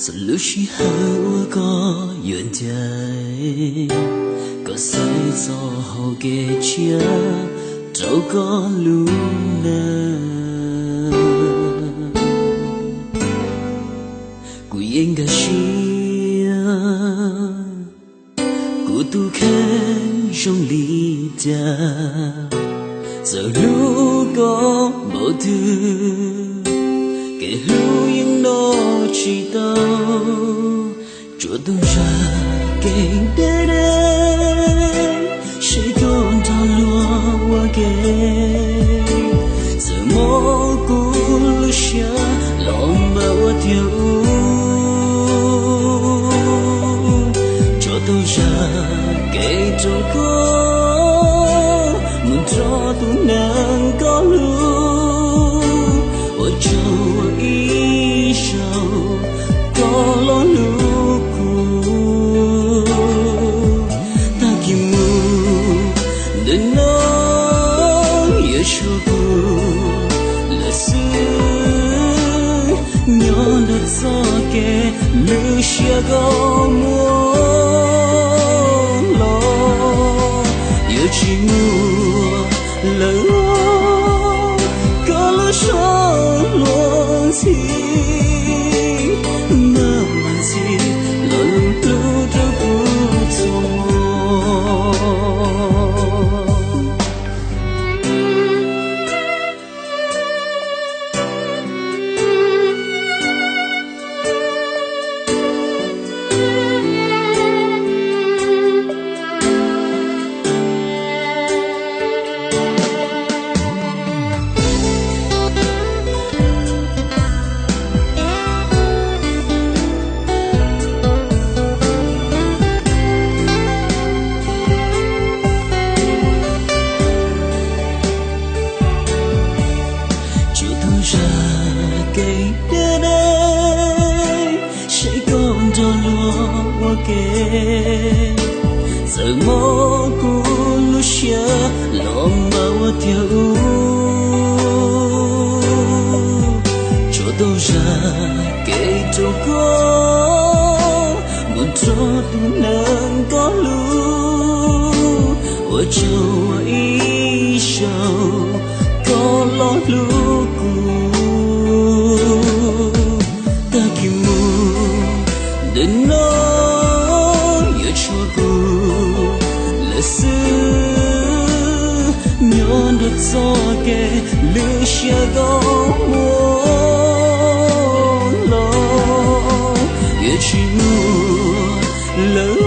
Txhua lub sij hawm uas koj yuav ncaim, koj xaiv txoj hau kev tshiab rau koj lub neej. Kuv yeej nkag siab, kuv tus kheej zoo li cas, txawm hlub koj npaum twg, kev hlub yeej noj tsis tau. Tsuav tus zaj kev deb deb, seb koj nrog luag ua ke. Txawm mob kuv lub siab los mas ua tiag ub. Tsuav tus zaj kev rau koj mus nrog tus neeg koj hlub, ua tsaug ua ib zaug koj los hlub kuv. Tag kis mus ntawm no yuav tshuav kuv lawm xwb, nyob nrog txoj kev lwm siab koj muab los, yuav tsis muaj lawm koj lub suab hluas ntxhi, maj mam ntxhi los lub hlub rau kuv txhua hmo. Tsuav tus zaj kev deb deb, seb koj nrog luag ua ke. Txawm mob kuv lub siab los mas ua tiag ub. Tsuav tus zaj kev rau koj mus nrog tus neeg koj hlub, ua tsaug ua ib zaug koj los hlub kuv. Tag kis mus ntawm no yuav tshuav kuv lawm xwb, nyob nrog txoj kev lwm siab koj muab los, yuav tsis muaj lawm